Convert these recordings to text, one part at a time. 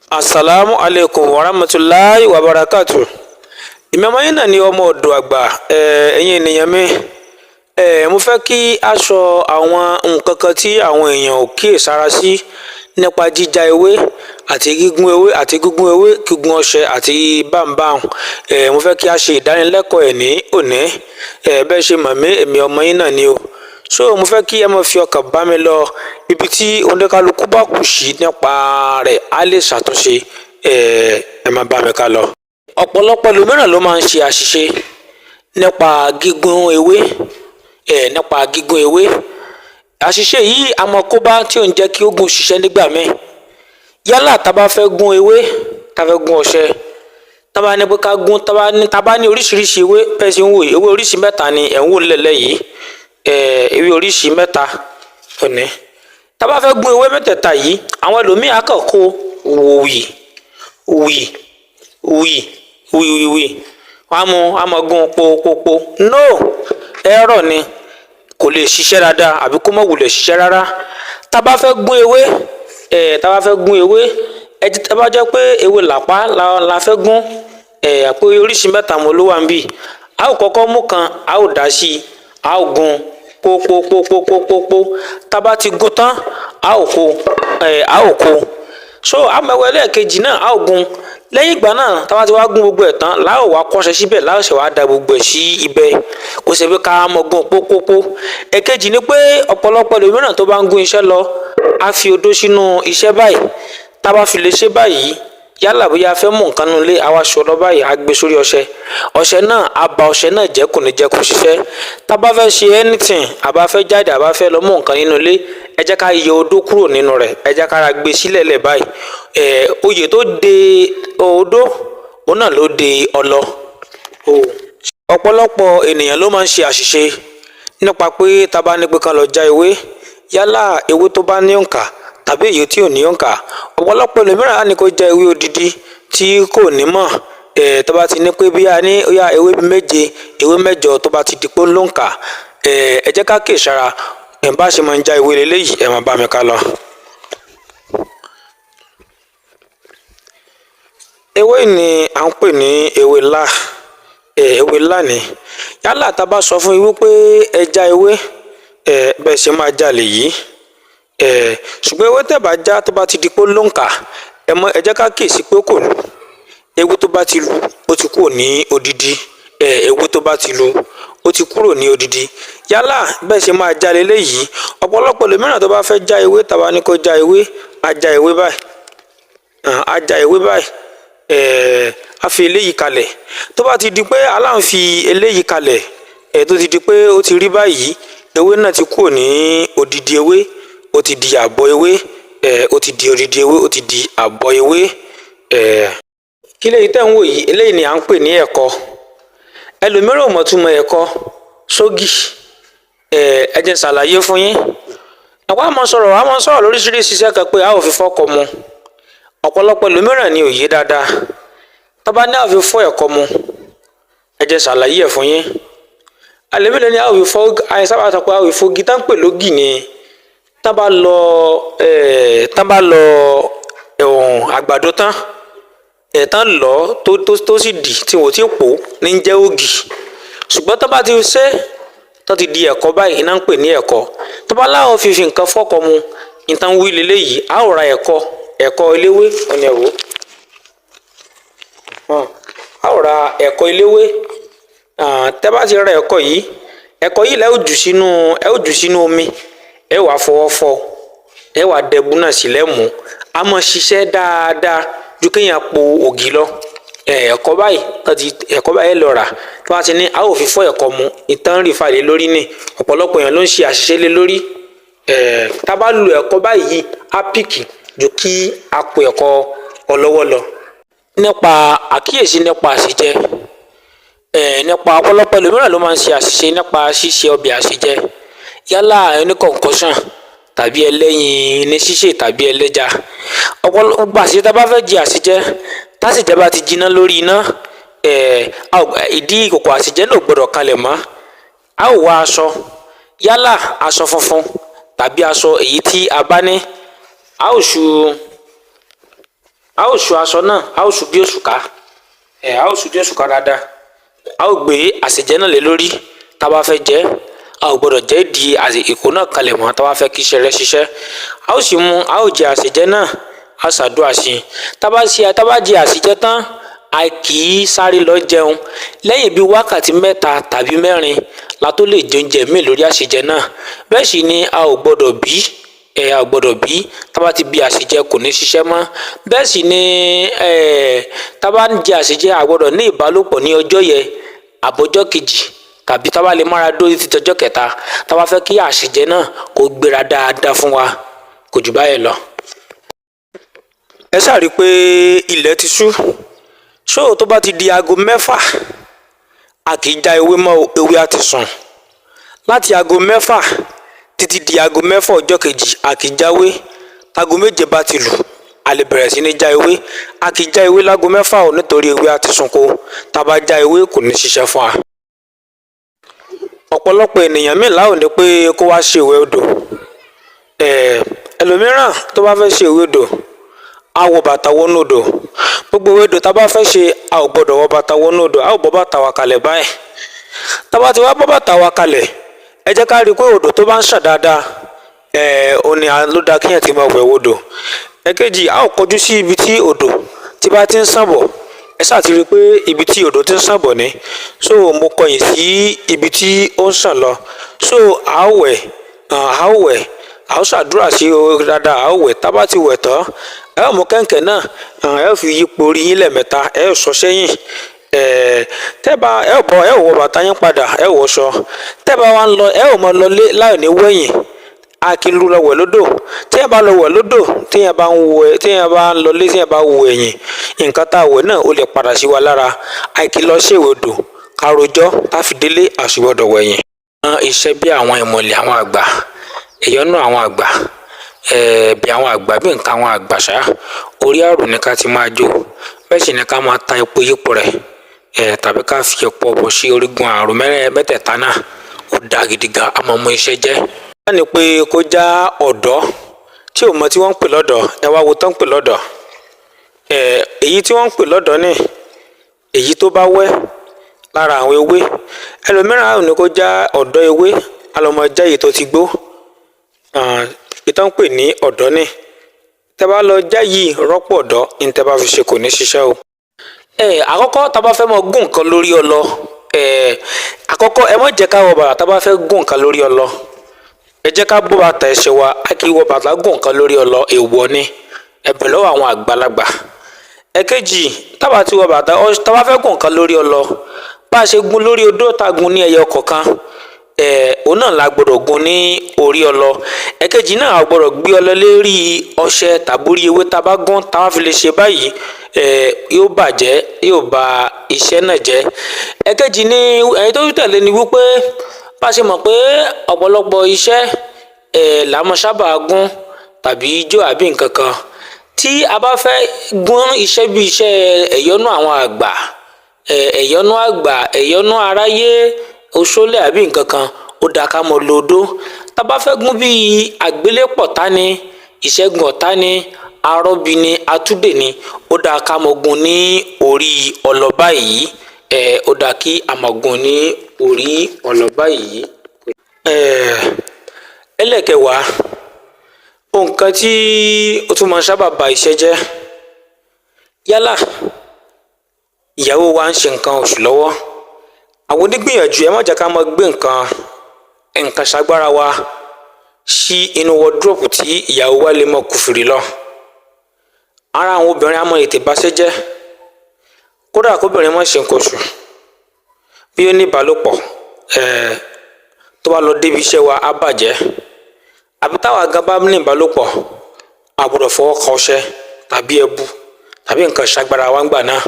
Asalaamu aleykum wa rahmatulahi wa barakatu. Ìmọ̀ ọmọ yín náà ni ọmọ ọ̀dọ̀ àgbà. Ẹ̀yin ènìyàn mi, mo fẹ́ kí a sọ àwọn nǹkan kan tí àwọn èèyàn ò kíyèsára sí nípa jíjá ewé àti gígún ewé àti gígún ewé, gígún ọṣẹ àti báńbáń. Mo fẹ́ kí a ṣe ìdánilẹ́kọ̀ọ́ ẹ̀ ní òní. Bẹ́ẹ̀ ṣe mọ̀ mí, èmi ọmọ yín náà ni o. So mo fẹ́ kí ẹ máa fi ọkàn bá mi lọ. Ibi tí oníkálukú bá kù sí nípa rẹ̀, á lè ṣàtúnṣe. Ẹ máa bá mi ká lọ. Ọ̀pọ̀lọpọ̀ ẹlòmíràn ló máa ń ṣe àṣìṣe nípa gígún ewé. Nípa gígún ewé, àṣìṣe yìí a máa kó bá tí ò ń jẹ́ kí oògùn ṣiṣẹ́ nígbà míì. Yálà tá a bá fẹ́ gún ewé, tá a fẹ́ gún ọṣẹ, tá a bá ní pé ká gún, tá a bá ní oríṣiríṣi ewé. Bẹ́ẹ̀ sì ń wò, ewé oríṣi mẹ́ta ni ẹ̀ ń wò nílẹ̀ yìí. Ewé oríṣi mẹ́ta òní. Tá a bá fẹ́ gún ewé mẹ́tẹ̀ẹ̀ta yìí, àwọn ẹlòmíì á kàn kó wì wì wì wì wì wì, wọ́n á mú, á máa gún pópópó. No, ẹ̀rọ ni kò lè ṣiṣẹ́ dáadáa àbí kó má wulẹ̀ ṣiṣẹ́ rárá. Tá a bá fẹ́ gún ewé, tá a bá fẹ́ gún ewé, ẹ tá a bá jẹ́ pé ewé làpá la fẹ́ gún, àpò oríṣi mẹ́ta mo ló wà níbí. A ó kọ́kọ́ mú kan, a ó dà sí i, a ó gún pópópópópópó. Tá a bá ti gún tán, a ó kó, a ó kó. So amẹ̀wẹ̀ ẹlẹ́ẹ̀kejì náà, a ó gún. Lẹ́yìn ìgbà náà, tá a bá ti wá gún gbogbo ẹ̀ tán, láò wá kọ́ṣẹ́ síbẹ̀, láò ṣe wá da gbogbo ẹ̀ sí ibẹ̀. Kò ṣe pé ká mọ̀ gún pópópó. Ẹ̀kejì ni pé ọ̀pọ̀lọpọ̀ ẹlòmíràn tó bá ń gún iṣẹ́ lọ, á fi odó sínú iṣẹ́ báyìí. Tá a bá fi lè ṣe báyìí, yálà bóyá a fẹ́ mú nǹkan nínú ilé, àwa aṣọ lọ báyìí, a gbé sórí ọṣẹ, ọṣẹ náà á ba ọṣẹ náà jẹ́, kò ní jẹ́ kó ṣiṣẹ́. Tá a bá fẹ́ ṣe anything, a bá fẹ́ jáde, a bá fẹ́ lọ mú nǹkan nínú ilé, ẹ jẹ́ ká yọ odó kúrò nínú rẹ̀, ẹ jẹ́ ká ra gbé sílẹ̀ lẹ̀ báyìí. Oyè tó de odó, òun náà ló de ọlọ. Ọ̀pọ̀lọpọ̀ ènìyàn ló máa ń ṣe àṣìṣe nípa pé tá a bá ní pé kán lọ já ewé, yálà ewé tó bá ní òǹkà tàbí èyí tí ò ní òǹkà. Ọ̀pọ̀lọpọ̀ ẹlòmíràn á ní kó já ewé odidi tí kò ní mọ̀. Tó bá ti ní pé bí a ní ó yá ewé méje, ewé mẹ́jọ, tó bá ti di pé ó lóǹkà, ẹ jẹ́ ká kíyèsára. Ẹ̀ bá ṣe máa ń já ewé leléyìí, ẹ máa bá mi ká lọ. Ewé ni à ń pè ní ewé lá. Ewé lá ni. Yálà tá a bá sọ fún yín wípé ẹ já ewé, bẹ́ẹ̀ ṣe máa já lèyí. Ṣùgbọ́n ewé tẹ́ bá já, tó bá ti di pé ó lóǹkà, ẹ mọ̀, ẹ jẹ́ ká kíyèsí pé kò lù. Ewé tó bá ti lu, ó ti kúrò ní odidi. Ewé tó bá ti lu, ó ti kúrò ní odidi. Yálà bẹ́ẹ̀ ṣe máa já leléyìí. Ọ̀pọ̀lọpọ̀ ẹlòmíràn tó bá fẹ́ já ewé, tá a bá ní kó já ewé, á já ewé báyìí, á já ewé báyìí, á fi eléyìí kalẹ̀. Tó bá ti di pé aláǹ fi eléyìí kalẹ̀, tó ti di pé ó ti rí báyìí, ewé náà ti kúrò ní odidi ewé, ó ti di àbọ̀ ewé. Ó ti di odidi ewé, ó ti di àbọ̀ ewé. Kí léyìí tẹ́ ń wò yìí? Eléyìí ni à ń pè ní ẹ̀kọ. Ẹlòmíràn ò mọ̀ túmọ̀ ẹ̀kọ sógì. Ẹ jẹ́ n ṣàlàyé fún yín. Àwa máa sọ̀rọ̀, a máa sọ̀rọ̀ lóríṣiríṣi iṣẹ́ kan pé a ò fi fọ́kọ mu. Ọ̀pọ̀lọpọ̀ ẹlòmíràn ni ò yé dáadáa. Tá bá ní a ò fi fọ́ ẹ̀kọ mu, ẹ jẹ́ n ṣàlàyé ẹ̀ fún yín. Ẹlòmíràn ní a ò fi fọ́, àyè sábà sọ pé a ò fi fọ́gi. Tá ń pè lógì ni tá bá lọ, tá bá lọ àgbàdo tán, tán lọ tó sì dì tí wọ́n ti pò ní ń jẹ́ ògì. Ṣùgbọ́n tá bá ti ṣe tó ti di ẹ̀kọ báyìí, iná ń pè ní ẹ̀kọ. Tó bá láwọn fi nǹkan fọ́kọ mu, nǹkan wí leléyìí, a ó ra ẹ̀kọ, ẹ̀kọ eléwé ọ̀nà ẹ̀wò. A ó ra ẹ̀kọ eléwé. Tẹ́ bá ti ra ẹ̀kọ yìí, ẹ̀kọ yìí lẹ́ ó jù sínú, ẹ ó jù sínú omi, ẹ wàá fọwọ́ fọ, ẹ wàá dẹbu náà sílẹ̀ mú. A máa ṣiṣẹ́ dáadáa ju kéèyàn po ògì lọ. Ẹ̀kọ báyìí, ẹ̀kọ báyìí lọ rà. Tí wọ́n ti ní a ó fi fọ́ ẹ̀kọ mu, ìtàn rí falẹ̀ lórí ni. Ọ̀pọ̀lọpọ̀ èèyàn ló ń ṣe àṣìṣe lé lórí. Tá a bá lo ẹ̀kọ báyìí, á pìkì ju kí a po ẹ̀kọ ọlọ́wọ́ lọ. Nípa àkíyèsí nípa àṣejẹ, nípa ọ̀pọ̀lọpọ̀ ẹlòmíràn ló máa ń ṣe àṣìṣe nípa ṣíṣe ọbẹ̀ àṣejẹ, yálà oníkọ̀ǹkọ̀ṣàn tàbí ẹlẹ́yin ní ṣíṣe tàbí ẹlẹ́ja. Ọ̀pọ̀lọpọ̀ àṣìṣe tá a bá fẹ́ jẹ àṣejẹ, tásìjẹ bá ti jiná lórí iná, ìdí ìkòkò àṣejẹ náà ò gbọdọ̀ kalẹ̀ mọ́. A ó wá aṣọ, yálà aṣọ funfun tàbí aṣọ èyí tí a bá ní, a ó ṣu. A ó ṣu aṣọ náà, a ó ṣu bí òṣùká, ẹ a ó ṣu bí òṣùká dáadáa. A ó gbé àsèjẹ náà lé lórí. Tá a bá fẹ́ jẹ, a ò gbọ́dọ̀ jẹ́ di ìkó náà kalẹ̀ mọ́. Tá a bá fẹ́ kí iṣẹ́ rẹ̀ ṣiṣẹ́, a ó sì mú, a ó jẹ àsèjẹ náà, a ṣàdúrà sí i. Tá a bá jẹ àsèjẹ tán, a kì í sáré lọ jẹun. Lẹ́yìn bíi wákàtí 3 tàbí 4 la tó lè jẹ oúnjẹ míì lórí àsèjẹ náà. Bẹ́ẹ̀ sì ni a ò gbọ́dọ̀ bí ẹ a ò gbọ́dọ̀ bí. Tá bá ti bí àsèjẹ, kò ní ṣiṣẹ́ mọ́. Bẹ́ẹ̀ sì ni tá bá ń jẹ àsèjẹ, a gbọ́dọ̀ ní ìbálòpọ̀ ní ọjọ́ yẹn àbọ̀jọ́ kejì, tàbí tá bá lè mára dórí títí ọjọ́ kẹta, tá bá fẹ́ kí àsèjẹ náà kó gbéra dáadáa fún wa. Kò jù báyìí lọ. Ẹ ṣáà rí i pé ilẹ̀ ti ṣú ṣó. Tó bá ti di aago 6, a kì í já ewé mọ́, ewé á ti sùn. Láti aago 6 títí di aago 6 ọjọ́ kejì, a kì í jáwé. Táago 7 bá ti lù, a lè bẹ̀rẹ̀ sí ní já ewé. A kì í já ewé láago 6 o, nítorí ewé á ti sunko. Tá a bá já ewé, kò ní ṣiṣẹ́ fún wa. Ọ̀pọ̀lọpọ̀ ènìyàn míì láò ní pé kó wá ṣe ìwẹ̀ odò. Ẹlòmíràn tó bá fẹ́ ṣe ìwẹ̀ odò, á wọ bàtà wọnú odò. Gbogbo ìwẹ̀ odò tá a bá fẹ́ ṣe, a ò gbọ́dọ̀ wọ bàtà wọnú odò. A ò bọ́ bàtà wa kalẹ̀ báyìí. Tá a bá ti wá bọ́ bàtà wa kalẹ̀, ẹ jẹ́ ká rí i pé odò tó bá ń ṣàn dáadáa òun ni ló dáa kéèyàn ti máa wẹ̀ wodò. Ẹ̀kejì, a ó kọjú sí ibi tí odò tí bá ti ń ṣàn bọ̀. Ẹ ṣáà ti rí i pé ibi tí odò ti ń ṣàn bọ̀ ni. So mo kọ̀yìn sí ibi tí ó ń ṣàn lọ. So a ó wẹ̀, a ó wẹ̀, a ó ṣàdúrà sí o dáadáa, a ó wẹ̀. Tá a bá ti wẹ̀ tán, ẹ ó mú kẹ̀ǹkẹ̀ náà, ẹ ó fi yípo orí yín lẹ́ẹ̀mẹ́ta, ẹ ó sọ sẹ́yìn. Tẹ́ bá ẹ ó bọ́, ẹ ó wọ bàtà yín padà, ẹ ó wọṣọ. Tẹ́ bá wá ń lọ, ẹ ó máa lọ lé láì ní wẹ̀yìn. A kì í lọ wẹ̀ lódò. Téèyàn bá lọ wẹ̀ lódò, téèyàn bá ń wẹ̀, téèyàn bá ń lọlé, téèyàn bá wo ẹ̀yìn, nǹkan tá a wẹ̀ náà ó lè padà sí wa lára. A kì í lọ ṣèwé odò ká rojọ́ tá fi délé, a sì gbọ́dọ̀ wẹ̀yìn. Iṣẹ́ bí àwọn ìmọ̀lẹ̀ àwọn àgbà, ìyọ́nú àwọn àgbà, bí àwọn àgbà, bí nǹkan àwọn àgbà ṣá, orí àrò ní ká ti máa jó. Bẹ́ẹ̀ sì ni ká máa ta epo yípo rẹ̀, tàbí ká fi epo ọ̀bọ̀ sí orígun àrùn mẹ́tẹ̀ẹ̀ta náà. Ó dáa gidi gan, a máa mú iṣẹ́ jẹ́. Wọ́n ní pé kó já ọ̀dọ́ tí ò mọ tí wọ́n ń pè lọ́dọ̀. Ẹ wá wo tán ń pè lọ́dọ̀. Èyí tí wọ́n ń pè lọ́dọ̀ ní èyí tó bá wẹ́ lára àwọn ewé. Ẹlòmíràn á ní kó já ọ̀dọ́ ewé, á lọ máa já èyí tó ti gbó. Èyí tó ń pè ní ọ̀dọ́ ní tẹ́ bá lọ já yìí rọ́pò ọ̀dọ́ ní tẹ́ bá fi ṣe, kò ní ṣiṣẹ́ o. Àkọ́kọ́, tá a bá fẹ́ mọ gún nǹkan lórí ọlọ, àkọ́kọ́, ẹ má jẹ́ ká wọ bàtà. Tá a bá fẹ́ gún nǹkan lórí ọlọ, ẹ jẹ́ ká bọ́ bàtà ẹsẹ̀ wa. A kì í wọ bàtà gún nǹkan lórí ọlọ, èèwọ̀ ni. Ẹ bẹ̀ lọ́wọ́ àwọn àgbàlagbà. Ẹ̀kejì, tá bá ti wọ bàtà, tá bá fẹ́ gún nǹkan lórí ọlọ, bá a ṣe gún lórí odó tá a gún ní ẹyọ kọ̀ọ̀kan, òun náà la gbọ́dọ̀ gún ní orí ọlọ. Ẹ̀kejì náà, a gbọ́dọ̀ gbé ọlọ lérí ọṣẹ tàbí orí ewé tá a bá gún. Tá a bá fi lè ṣe báyìí, yóò bàjẹ́, yóò ba iṣẹ́ náà jẹ́. Ẹ̀kejì ni ẹ̀yin tó tẹ̀lé ni wípé bá a ṣe mọ̀ pé ọ̀pọ̀lọpọ̀ iṣẹ́ là máa sábà gún tàbí ijó àbí nǹkan kan, tí a bá fẹ́ gún iṣẹ́ bí iṣẹ́ ẹ̀yọ́nú àwọn àgbà, ẹ̀yọ́nú àgbà, ẹ̀yọ́nú aráyé, oṣólẹ̀ àbí nǹkan kan, ó dáa ká mọ lo odó. Tá a bá fẹ́ gún bíi àgbélépọ̀tá ni, ìṣẹ́gun ọ̀tá ni, arọ́bí ni, atúndè ni, ó dáa ká mọ gún ní orí ọlọ báyìí. Ó dáa kí a mọ gún ní orí ọlọ báyìí. Ẹlẹ́kẹwàá, nǹkan tí ó tún máa sábà ba iṣẹ́ jẹ́, yálà ìyàwó wa ń ṣe nǹkan oṣù lọ́wọ́, àwọn onígbìyànjú, ẹ má jẹ́ ká máa gbé nǹkan ṣagbára wa sí inú wọdúrópù tí ìyàwó wa lè mọ kùfìrì lọ. Ara àwọn obìnrin á mọ ètè báṣẹ́ jẹ́. Kódà kóbìnrin má ṣe nǹkan oṣù, bí ó ní ìbálòpọ̀, tó bá lọ débi iṣẹ́ wa, á bàjẹ́. Àbí táwa gan bá ní ìbálòpọ̀, a gbọ́dọ̀ fọwọ́ kan ọṣẹ tàbí ẹbu tàbí nǹkan ṣagbára wa ńgbà náà.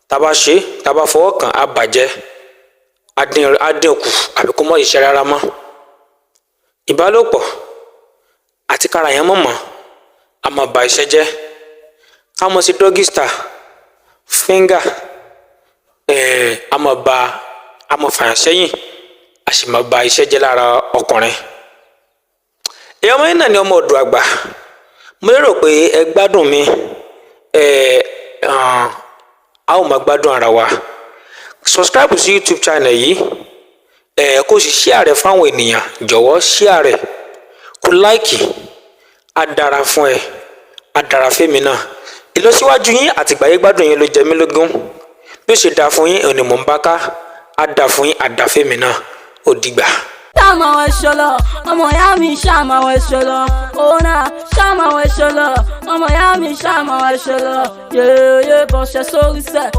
Tá a bá ṣe, tá a bá fọwọ́ kàn, á bàjẹ́, á dín kù àbí kó mọ́ ṣiṣẹ́ rárá mọ́. Ìbálòpọ̀ àti kára yẹn mọ̀mọ́ a máa ba iṣẹ́ jẹ́. Ká mọ̀ sí doggy style, finger, a máa ba, a máa fàyàn sẹ́yìn, a sì máa ba iṣẹ́ jẹ́ lára ọkùnrin. Èèyàn ọmọ yín náà ni ọmọ ọ̀dọ̀ àgbà. Mo lérò pé ẹ gbádùn mi. Ẹ a ó máa gbádùn ara wa. Subscribe sí YouTube channel yìí, ẹ kó sì share rẹ̀ fáwọn ènìyàn. Jọ̀wọ́, share rẹ̀, kó like. Á dára fún ẹ, á dára fẹ́mi náà. Ìlọsíwájú yín àti ìgbáyé gbádùn yín ló jẹ mí lógún. Bí ó ṣe dáa fún yín òní mò ń bá ká. Á dáa fún yín, á dáa fẹ́mi náà. Ó dìgbà. Ṣáàmà wẹ̀ ṣọlọ, ọmọ ìyá mi, ṣáàmà wẹ̀ ṣọlọ, òun náà ṣáàmà wẹ̀ ṣọlọ, ọmọ ìyá mi, ṣáàmà wẹ̀ ṣọlọ, yéèyé bọ̀ṣẹ̀ sórí sẹ̀.